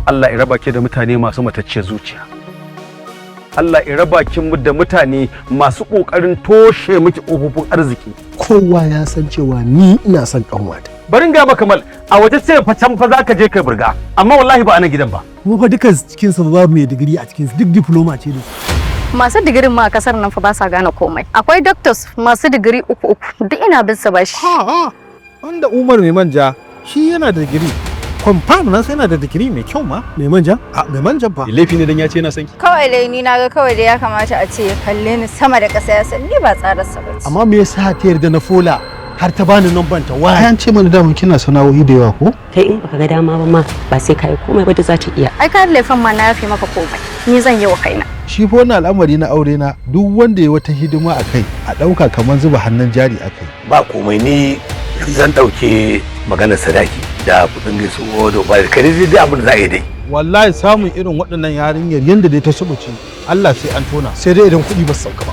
Allah ya raba ki da mutane masu matacciyar zuciya. Allah ya raba ki da mutane masu ƙoƙarin toshe miki ƙofofin arziki. Kowa ya san cewa ni ina son kanwata. Barin ga maka Kamal, a waje ce fa, can fa zaka je kai burga, amma wallahi ba a nan gidan ba. Kuma fa duka cikin su babu mai digiri a cikin su, duk diploma ce da su. Masu digirin ma a kasar nan fa ba sa gane komai. Akwai doctors masu digiri uku uku, duk ina bin sa bashi. Ha, wanda Umar mai manja, shi yana da digiri. Confirm, na sai yana da digiri mai kyau ma. Mai manja? A mai manjan fa. Laifi ne dan ya ce yana son ki? Kawai dai ni naga kawai dai ya kamata a ce ya kalle ni sama da ƙasa, ya san ni ba tsararsa ba ce. Amma me yasa ta yarda na fola har ta bani number ta waya? An ce mana damun kina sana'o'i da yawa ko? Kai, in baka ga dama ba ma, ba sai kai komai ba da za ta iya. Ai ka laifin ma na yafe maka komai, ni zan yi wa kaina. Shi fa wannan al'amari na aure na, duk wanda ya wata hidima a kai, a ɗauka kamar zuba hannun jari a kai. Ba komai, ni zan ɗauke maganar sadaki da kuɗin gaisuwa da ba kai dai abin da za a yi dai. Wallahi samun irin waɗannan yarinyar, yanda dai ta subuce, Allah sai an tona. Sai dai idan kuɗi ba su sauka ba.